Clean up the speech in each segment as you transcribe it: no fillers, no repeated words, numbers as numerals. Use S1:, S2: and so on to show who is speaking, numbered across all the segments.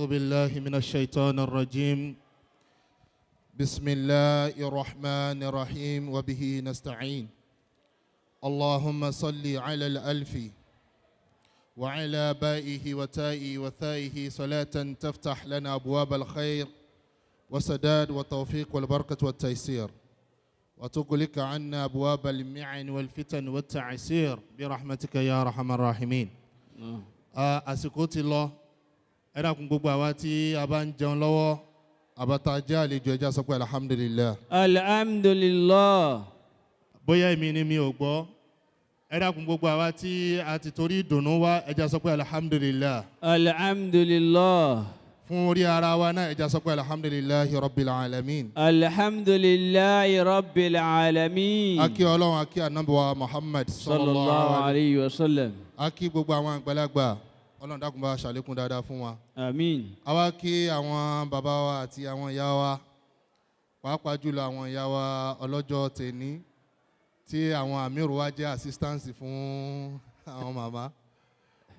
S1: أعوذ بالله من الشيطان الرجيم. بسم الله الرحمن الرحيم وبه نستعين. اللهم صل على الألف وعلى بائه وتائه وثائه صلاة تفتح لنا أبواب الخير وسداد والتوفيق والبركة والتيسير، وتغلق عنا أبواب المعن والفتن والتعسير برحمتك يا أرحم الراحمين. Àsìkò ti lọ. Ẹ dákun, gbogbo àwa tí a bá ń jẹun lọ́wọ́ àbáta jẹ́ àlejò, ẹ jẹ́ á sọ pé alhamdulillahi.
S2: Alhamdulillah.
S1: Bóyá èmi ni mi ò gbọ́. Ẹ dákun, gbogbo àwa tí a ti torí ìdùnnú wá, ẹ jẹ́ á sọ pé alhamdulillahi.
S2: Alhamdulillah.
S1: Fún orí ara wa náà, ẹ jẹ́ á sọ pé alhamdulillahi rabbil alamin.
S2: Alhamdulillahi rabbil alamin.
S1: A kí Ọlọ́run, a kí Ànábì wa Muhammad.
S2: Sallallahu alayhi wa sallam.
S1: A kí gbogbo àwọn àgbàlagbà. Ọlọ́run dákun, bá ṣàlékún dáadáa fún wa.
S2: Àmín.
S1: A wá kí àwọn bàbá wa àti àwọn ìyá wa, pàápàá jùlọ àwọn ìyá wa ọlọ́jọ́ tèní tí àwọn àmírù wa jẹ́ assistance fún àwọn màmá.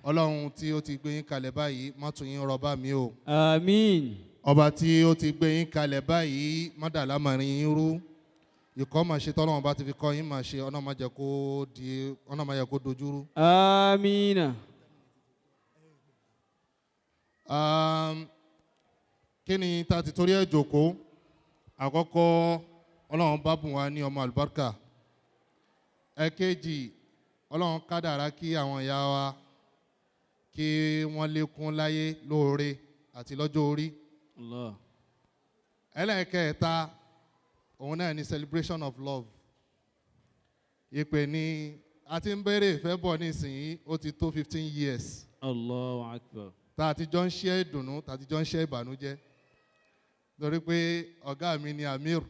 S1: Ọlọ́run tí ó ti gbé yín kalẹ̀ báyìí, má tún yín rọba mi o.
S2: Àmín.
S1: Ọba tí ó ti gbé yín kalẹ̀ báyìí, má dà lámàrin yín rú. Ìkọ́ máa ṣe tọ́lọ́run bá ti fi kọ́ yín máa ṣe, ọ̀nà má jẹ́ kó di, ọ̀nà má jẹ́ kó dojúrú.
S2: Àmín.
S1: Kí ni ta ti torí ẹ̀ jókòó? Àkọ́kọ́, Ọlọ́run bá bùn wá ní ọmọ àlùbáríkà. Ẹ̀kejì, Ọlọ́run kádàrá kí àwọn ìyá wa kí wọ́n lékún láyé lóore àti lọ́jọ́ orí.
S2: Allah.
S1: Ẹlẹ́ẹ̀kẹta, òun náà ni celebration of love. Ìpè ní a ti ń bẹ̀rẹ̀ ìfẹ́ bọ̀ nísìnyí, ó ti tó 15 years.
S2: Allahu akbar.
S1: Tá a ti jọ ń ṣe ìdùnnú, tá a ti jọ ń ṣe ìbànújẹ́, torí pé ọ̀gá mi ni Amir.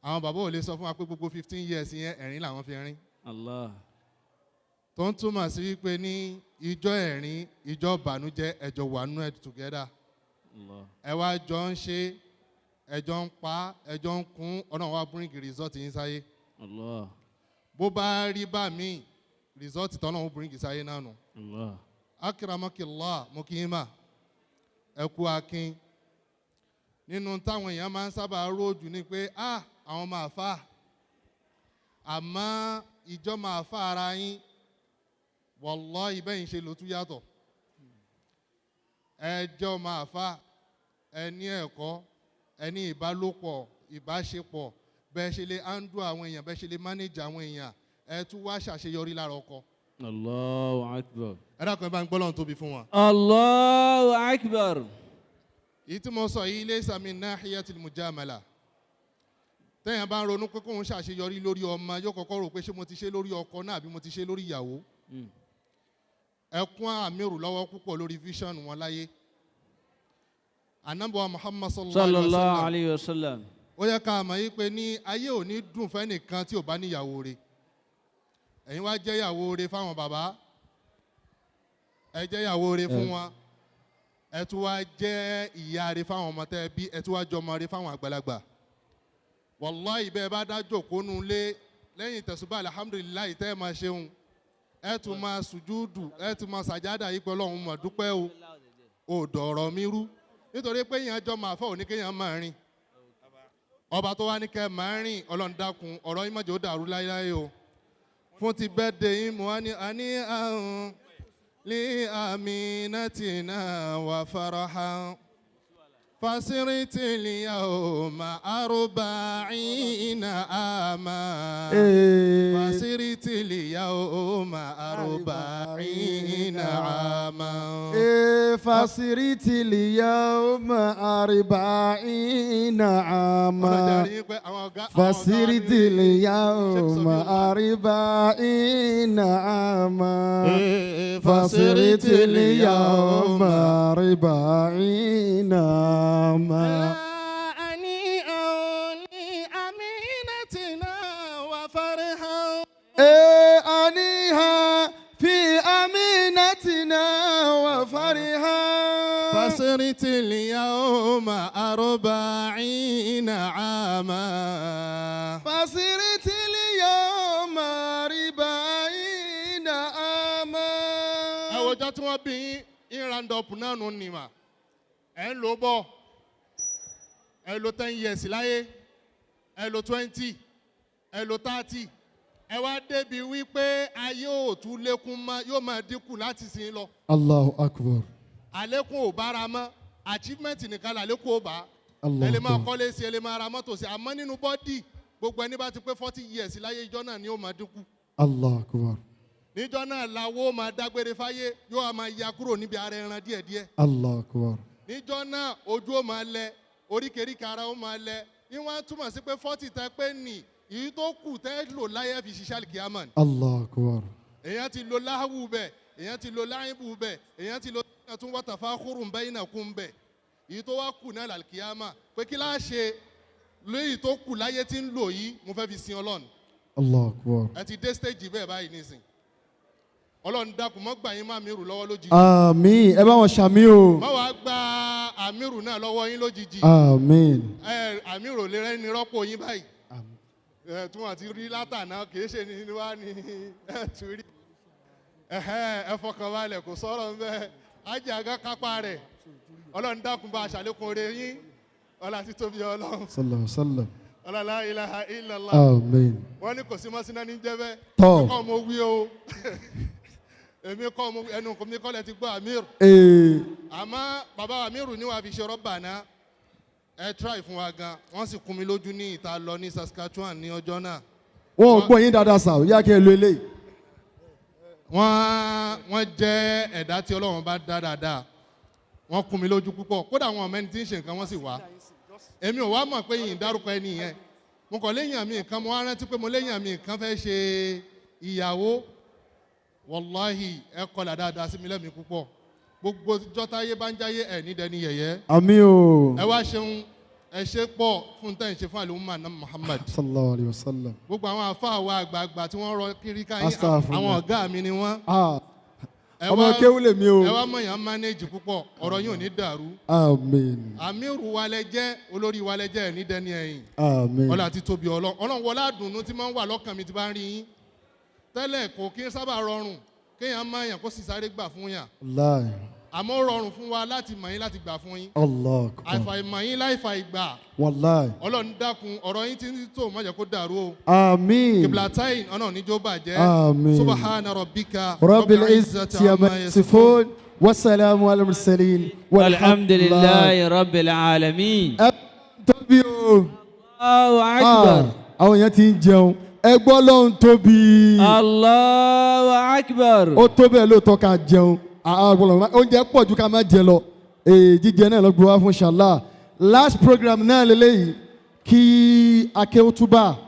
S1: Àwọn bàbá ò lè sọ fún wa pé gbogbo 15 years yẹn, ẹ̀rín làwọn fi rín.
S2: Allah.
S1: Tó ń túmọ̀ sí wípé ní ìjọ ẹ̀rín, ìjọ ìbànújẹ́, ẹjọ́ wà nú ẹ̀ together.
S2: Allah.
S1: Ẹ wá jọ ń ṣe, ẹjọ́ ń pa, ẹjọ́ ń kún. Ọ̀nà wa bring result yín sáyé.
S2: Allah.
S1: Bó bá rí bá mi, result tọ́nà ó bring sáyé náà nù.
S2: Allah.
S1: Akramakillah, mo kí yín mà, ẹ kú akin. Nínú táwọn èèyàn máa ń sábà róòjù ni pé, ah, àwọn máa fà, àmọ́ ìjọ máa fà ara yín, wallahi, bẹ́yìn ṣe ló tún yàtọ̀. Ẹ jẹ́ máa fà, ẹ ní ẹ̀kọ́, ẹ ní ìbálòpọ̀, ìbáṣepọ̀, bẹ́ẹ̀ ṣe lè handle àwọn èèyàn, bẹ́ẹ̀ ṣe lè manage àwọn èèyàn. Ẹ tún wá ṣàṣeyọrí lára ọkọ.
S2: Allahu akbar.
S1: Ẹ dákun, ẹ bá ń gbọ́ lọ́run tóbi fún wọn.
S2: Allahu akbar.
S1: Èyí tí mo sọ yìí, laysa min nahiyatil mujamala. Tẹ́yàn bá ń ronú pé kóun ṣàṣeyọrí lórí ọmọ, yóò kọ́kọ́ rò pé ṣé mo ti ṣe lórí ọkọ náà àbí mo ti ṣe lórí ìyàwó. Ẹ kún àmírù lọ́wọ́ púpọ̀ lórí vision wọn láyé. Ànábì wa Muhammad sallallahu alayhi wa
S2: Sallallahu
S1: sallam.
S2: alayhi wa sallam.
S1: Ó yẹ ká mọ̀ yí pé ní ayé ò ní dùn fẹ́nìkan tí ò bá níyàwó rẹ̀. Ẹ̀yin wá jẹ́ ìyàwó rẹ̀ fáwọn bàbá, ẹ jẹ́ ìyàwó rẹ̀ fún wọn, ẹ tún wá jẹ́ ìyá rẹ̀ fáwọn ọmọ tẹ́ ẹ bí, ẹ tún wá jọ ọmọ rẹ̀ fáwọn àgbàlagbà. Wàláhì, bẹ́ẹ̀ bá dá jókòó nu lé lẹ́yìn tẹ̀sùbá alhamdulillahi tẹ́ ẹ máa ṣeun, ẹ tún máa sùjúdù, ẹ tún máa sàjádà yìí pé Ọlọ́run mọ̀ dúpẹ́ o, ò dọ̀rọ̀ mi rú, nítorí pé èèyàn jọ máa fọ́ òní kéèyàn máa rìn. Ọba tó wá ní kẹ́ máa rìn, Ọlọ́run dákun, ọ̀rọ̀ yín má jẹ́ ó dàrú láéláé o. Fún ti bẹ́ẹ̀dẹ̀ yín, mo wá ní àní àrùn lí aminatina wà farahan fasiriti liyawma arba'ina ama, fasiriti liyawma arba'ina ama.
S3: فصرت اليوم 40 عاما.
S1: Ọlọ́jà rí i pé àwọn ọ̀gá àwọn ọ̀gá wa
S3: فصرت
S1: ní-
S3: اليوم 40 عاما، فصرت اليوم 40 عاما.
S1: أني أمينتنا وفرحا.
S3: أنيها في أمينتنا وفرحا.
S1: فصرت اليوم 40 عاما.
S3: فصرت اليوم 40 عاما.
S1: Ẹ wo ọjọ́ tí wọ́n bí yín, in round up náà nù ní mà. Ẹ̀ ń lò bọ̀, ẹ lo 10 years láyé, ẹ lo 20, ẹ lo 30, ẹ wá débi wípé ayé ò tún lékún mọ́, yóò máa dínkù láti sin lọ.
S3: Allahu akbar.
S1: Àlékún ò bára mọ́, achievement nìkan làlékún ò bá.
S3: Allah
S1: Ẹ lè máa
S3: Akbar.
S1: kọ́lé sí, ẹ lè máa ra mọ́tò sí, àmọ́ nínú body, gbogbo ẹni bá ti pé 40 years láyé, ìjọ náà ni ó máa dínkù.
S3: Allahu akbar.
S1: Níjọ́ náà làwọ́ máa dágbére fáyé, yóò wá máa ya kúrò níbi ara ẹran díẹ̀díẹ̀.
S3: Allahu akbar.
S1: Níjọ́ náà ojú ó máa lẹ, oríkèéríkèé ara ó máa lẹ. Ìwọ̀n túmọ̀ sí pé 40 tẹ pé nì èyí tó kù tẹ́ lò láyé fi ṣiṣẹ́ àlìkìyàmọ̀ ni.
S3: Allahu akbar.
S1: Èèyàn ti lo láhùú bẹ̀, èèyàn ti lo láhìbù bẹ̀, èèyàn ti lo tún وتفاخر بينكم bẹ̀. Èyí tó wá kù náà làlìkìyàmọ̀ pé kí láá ṣe léyìí tó kù láyé tí ń lò yìí, mo fẹ́ fi sin Ọlọ́run.
S3: Allahu akbar.
S1: Ẹ ti dé stage bẹ́ẹ̀ báyìí nísìn. Ọlọ́run dákun, mọ́ gbà yín má mi rù lọ́wọ́ lójijì.
S3: Àmín. Ẹ bá wọn ṣàmín o.
S1: Má wàá gba àmírù náà lọ́wọ́ yín lójijì.
S3: Àmín.
S1: Ẹ àmírù lè rẹ́ni rọ́pò yín báyìí. Ẹ tún àti rí látàná, kì í ṣe ní wá ní ẹ tún rí. Ẹhẹ́, ẹ fọkàn balẹ̀, kò sọ̀rọ̀ ń bẹ́ẹ̀ ajé àgá kápá rẹ̀. Ọlọ́run dákun, bá a ṣàlékún oore yín, ọlá títóbi Ọlọ́run.
S3: Sallallahu sallam.
S1: Ọlá لا إله إلا الله.
S3: Àmín.
S1: Wọ́n ní kò sí mọ́síná ní jẹ́ bẹ́ẹ̀.
S3: Tọ́.
S1: Èmi kọ́ mo wí o, èmi kọ́ mo ẹnu mi kọ́ lẹ ti gbọ́ amir.
S3: Ee.
S1: Àmọ́ bàbá amiru ní wàá fi ṣe rọ́bà náà. Ẹ try fún wa gan, wọ́n sì kún mi lójú ní ìta lọ ní Saskatchewan ní ọjọ́ náà.
S3: Wọn ò gbọ́ yín dáadáa sà, ó yá kí ẹ lo eléyìí.
S1: Wọ́n jẹ́ ẹ̀dá tí Ọlọ́run bá dá dáadáa. Wọ́n kún mi lójú púpọ̀. Kódà wọn ọ̀mẹ́ni tí ń ṣe nǹkan, wọ́n sì wá. Èmi ò wá mọ̀ pé yìí ń dárúkọ ẹni yẹn. Mo kàn léyìn àmì nǹkan, mo wá rántí pé mo léyìn àmì nǹkan fẹ́ ṣe ìyàwó. Wàláhì, ẹ kọlà dáadáa sí mi lẹ́mìí púpọ̀. Gbogbo jọ́táyé bá ń jáyé, ẹ̀ ní dẹni yẹ̀yẹ́.
S3: Àmín o.
S1: Ẹ wá ṣeun, ẹ ṣe pọ̀ fún tẹ́ ń ṣe fún àlùmọ́ náà Muhammad.
S3: Sallallahu alayhi wa sallam.
S1: Gbogbo àwọn àfáà wa àgbààgbà tí wọ́n rọ kiri ká yín,
S3: Astaghfirullah.
S1: àwọn ọ̀gá mi ni wọ́n.
S3: Ah,
S1: Ẹ
S3: ọmọ kéwú lèmi o.
S1: Ẹ wá mọ̀yàn manage púpọ̀, ọ̀rọ̀ yín ò ní dàrú.
S3: Àmín.
S1: Àmírù wa lẹ jẹ́, olórí wa lẹ jẹ́, ẹ̀ ní dẹni ẹ̀yìn.
S3: Àmín.
S1: Ọlá àti tóbi Ọlọ́run. Ọlọ́run wọlé àdùnnú tí máa ń wà lọ́kàn mi tí bá ń rí yín tẹ́lẹ̀. Kò kí ń sábà rọrùn kéèyàn máa yàn kó sì sáré gbà fún yàn.
S3: Allah.
S1: Àmọ́ ó rọrùn fún wa láti mọ̀ yín, láti gbà fún yín.
S3: Allah akbar.
S1: Àìfàìmọ̀ yín láìfà ìgbà.
S3: Wallahi.
S1: Ọlọ́run dákun, ọ̀rọ̀ yín ti ń tó, má jẹ́ kó dàrú o.
S3: Àmín.
S1: Kiblatain ọ̀nà níjó bàjẹ́.
S3: Àmín.
S1: سبحان ربك
S3: رب العزة عما يصفون والسلام على المرسلين.
S2: والحمد لله رب العالمين.
S3: Ẹ tóbi o.
S2: الله أكبر.
S3: Ah, àwọn èèyàn ti ń jẹun. Ẹ gbọ́ lọ́hún tóbi.
S2: الله أكبر.
S3: Ó tó bẹ́ẹ̀ lóòótọ́ ká jẹun. Ah, ah, oúnjẹ pọ̀ ju ká má jẹ lọ. Ee, jíjẹ náà lọ gbé wá fún ṣàlá. Last program náà lélẹ́yìí kí akéwútúbà.